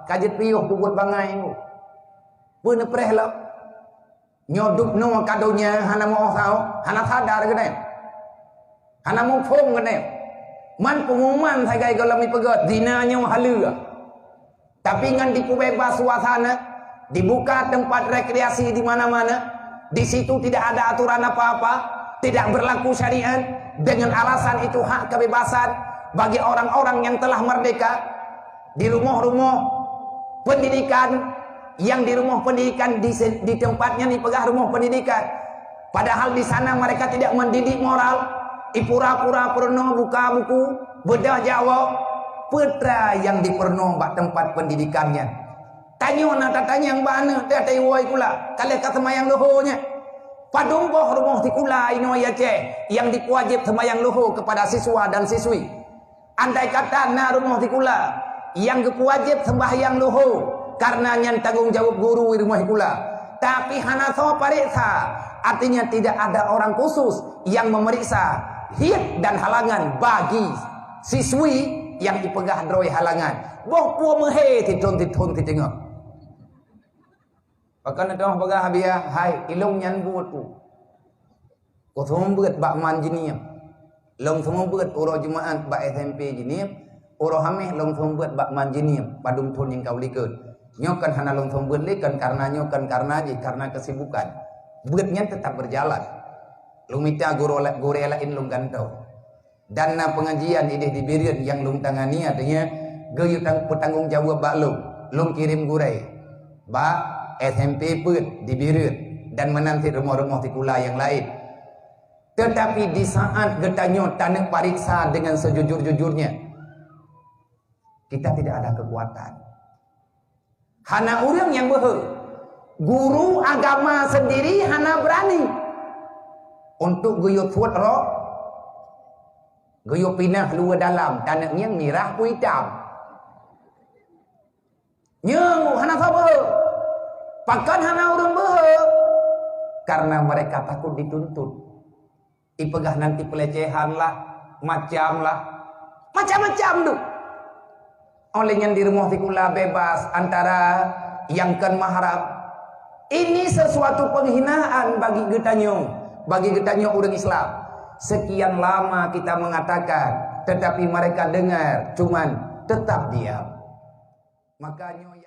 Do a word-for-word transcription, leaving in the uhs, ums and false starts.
Ka jeuet piôh peubuet bangai. Peue neupreh lom? Nyoe dubnoe ka donya hana meu-oh sahoe, hana sadar keunoe. Hana muphom keunoe. Man pengumuman sagai gohlom ipeugah, zina nyoe haleue. Tapi ngon dipeubeubaih suasana, dibuka tempat rekreasi di mana-mana, di situ tidak ada aturan apa-apa, tidak berlaku syariat, dengan alasan itu hak kebebasan bagi orang-orang yang telah merdeka, di rumoh-rumoh pendidikan, yang di rumoh pendidikan di se-, di tempatnya dipeugah rumoh pendidikan. Padahal di sana mereka tidak mendidik moral, ipura-pura peurunoe buka buku, beudah Jawa, peue teuma nyang dipeurunoe bak tempat pendidikannya. Tanyoe na tatanyong bak aneuk teuh, teuh iwoe sikula, ka lheueh ka seumayang luho nyan. Padum boh rumoh sikula inoe Aceh nyang dipeuwajéb seumayang luho kepada siswa dan siswi. Andai kata na rumoh sikula nyang geupeuwajéb seumbahyang luho, karena nyan tanggong jaweueb guru di rumoh sikula, tapi hana soe pareksa, artinya tidak ada orang khusus yang memeriksa hiet dan halangan bagi siswi nyang ipeugah droe halangan. Boh peue meuhé tithon-tithon siteungoh. Pakon teungoh peugah biaya, hai, ilong nyan buet ku. Ku seumeubeuet bak man jinieum. Lôn seumeubeuet uroe Jumaat bak S M P jinieum, uroe Hameh lôn seumeubeuet bak man jinieum, padum thon nyang ka u likot. Nyoe kan hana lôn seumeubeuet lé, kan karena nyoe, kan karena jih, karena kesibukan. Beuet nyan tetap berjalan. Lôn mita gurée la-, gurée laén lôn gantoe. Dan na pengajian idéh di Bireuen nyang lôn tangani, artinya geuyue tang-, peutanggong jaweueb bak lôn. Lôn kirém gurée bak S M P peuet di Bireuen dan meunan cit rumoh-rumoh sikula nyang laén. Tetapi di saat geutanyoe taneuk pareksa dengan sejujur-jujurnya, kita tidak ada kekuatan. Hana ureuëng nyang beuhe. Guru agama sendiri hana berani untuk geuyue suet roh, geuyue pinah luwa dalam, taneuk ngieng mirah peue itam. Nyoe hana saboh. Pakon hana ureuëng beuhe? Karena mereka takut dituntut. Ipeugah nanti pelecehan lah, macam lah. Macam-macam tu. Oleh nyan di rumoh sikula bebas antara nyang kon mahram. Ini sesuatu penghinaan bagi geutanyoe, bagi geutanyoe ureuëng Islam. Sekian lama kita mengatakan, tetapi mereka dengar, cuman tetap diam. Maka nyoe